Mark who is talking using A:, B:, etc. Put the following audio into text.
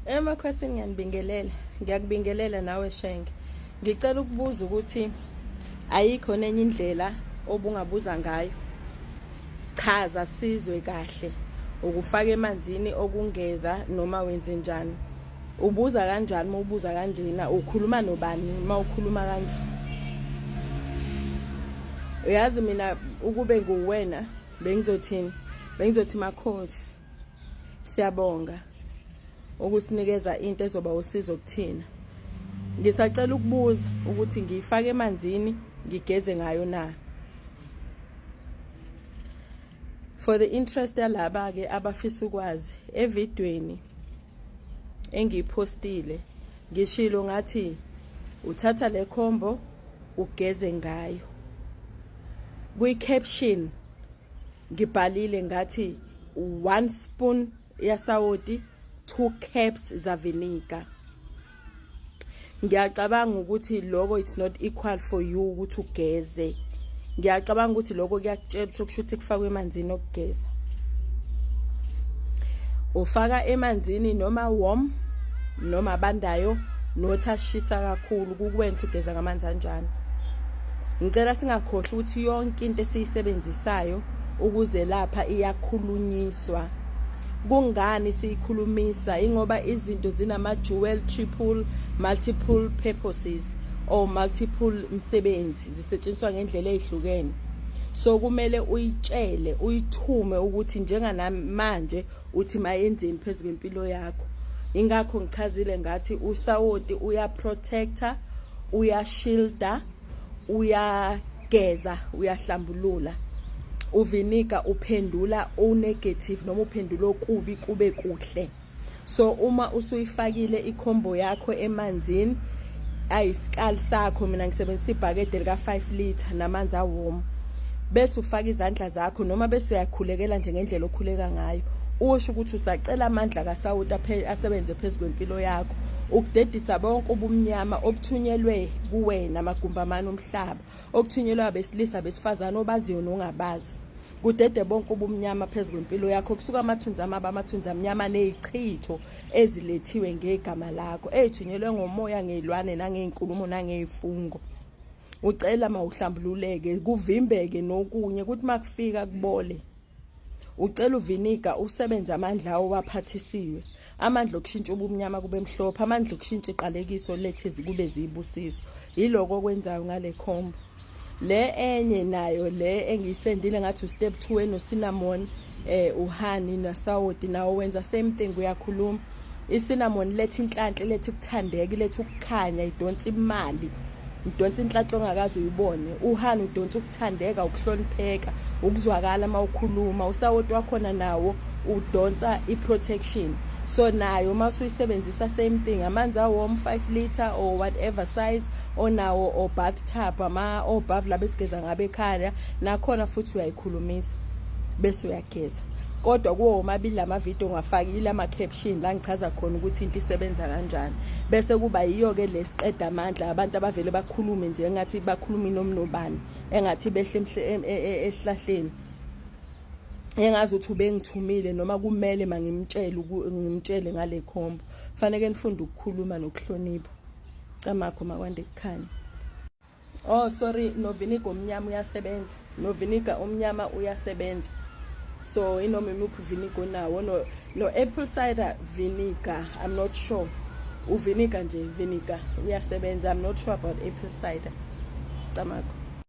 A: Emakhosini ngiyanibingelela, ngiyakubingelela nawe Shenge. Ngicela ukubuza ukuthi ayikho nenye indlela obungabuza ngayo. Chaza sizwe kahle ukufaka emanzini okungeza noma wenze njani. Ubuza kanjani uma ubuza kanjena? Ukhuluma nobani uma ukhuluma kanje? Uyazi mina ukube nguwena bengizothini? Bengizothi makhosi siyabonga ukusinikeza into ezoba usizo kuthina. Ngisacela ukubuza ukuthi ngiyifake emanzini ngigeze ngayo na? For the interest yalaba ke abafisa ukwazi, evidweni engiyiphostile ngishilo ngathi uthatha le combo ugeze ngayo. Kwi caption ngibhalile ngathi 1 spoon yasawoti, 2 caps za vinegar. Ngiyacabanga ukuthi lokho it's not equal for you ukuthi ugeze. Ngiyacabanga ukuthi lokho kuyakutshela ukuthi kusho ukuthi kufakwe emanzini okugeza. Ufaka emanzini noma warm noma abandayo, nothi ashisa kakhulu, kukwenza ugeza ngamanzi anjani. Ngicela singakhohlwa ukuthi yonke into esiyisebenzisayo ukuze lapha iyakhulunyiswa. Kungani siyikhulumisa? Ingoba izinto zinama dual, triple, multiple purposes or multiple msebenzi, zisetshenziswa ngendlela ezihlukene. So kumele uyitshele, uyithume ukuthi njenganamanje uthi mayenzeni phezu kwempilo yakho. Ingakho ngichazile ngathi usawoti uyaprotecta, uyashielda, uyageza, uyahlambulula. Uviniga uphendula unegative noma uphendula okubi kube kuhle. So uma usuyifakile icombo yakho emanzini ayisikali sakho, mina ngisebenzisa ibhakede lika 5 liter namanzi awarm, bese ufaka izandla zakho noma bese uyakhulekela nje ngendlela okhuleka ngayo, usho ukuthi usacela amandla kasawoti asebenze phezu kwempilo yakho ukudedisa bonke ubumnyama obuthunyelwe kuwena amagumbamane omhlaba, okuthunyelwe abesilisa, besifazane, obaziyo nongabazi. Kudede bonke ubumnyama phezu kwempilo yakho, kusuka amathunzi amaba, amathunzi amnyama nezichitho ezilethiwe ngegama lakho, ezithunyelwe ngomoya, ngezilwane, nangezinkulumo, nangezifungo. Ucela mawuhlambululeke, kuvimbeke nokunye ukuthi makufika kubole. Ucela uviniga usebenze amandla awo waphathisiwe, amandla okushintsha ubumnyama kube mhlophe, amandla okushintsha iqalekiso lethe kube zibusiso. Yiloko okwenzayo ngale combo. Le enye nayo le engiyisendile ngathi ustep 2 eno cinnamon, uhoney nasawoti, nawo wenza same thing, uyakhuluma. I-cinnamon letha inhlanhla, letha ukuthandeka, iletha ukukhanya, idonsa imali, idonsa inhlanhla ongakaze uyibone. Uhoney udonsa ukuthandeka, ukuhlonipheka, ukuzwakala uma ukhuluma. Usawoti wakhona nawo udonsa i-protection. So nayo uma usuyisebenzisa, same thing, amanzi awarm, 5 liter or whatever size onawo, or bathtub, ama obhavu laba esigeza ngabe ekhaya, nakhona futhi uyayikhulumisa bese uyageza. Kodwa kuwo womabili lama video ngafakile ama caption la ngichaza khona ukuthi into isebenza kanjani. Bese kuba yiyo ke lesiqeda amandla abantu abavele bakhulume nje engathi bakhuluma inomnobani, engathi behle esihlahleni, engazi ukuthi ubengithumile noma kumele mangimtshele, ngimtshele ngale combo. Fanele nifunde ukukhuluma nokuhlonipha. Camakho, makwande kukhanya. Oh sorry, no vinegar omnyama uyasebenza, no vinegar omnyama uyasebenza. So inoma imuphi vinegar onawo, no apple cider vinegar, I'm not sure. Uviniger nje, vinegar uyasebenza. I'm not sure about apple cider. Camakho.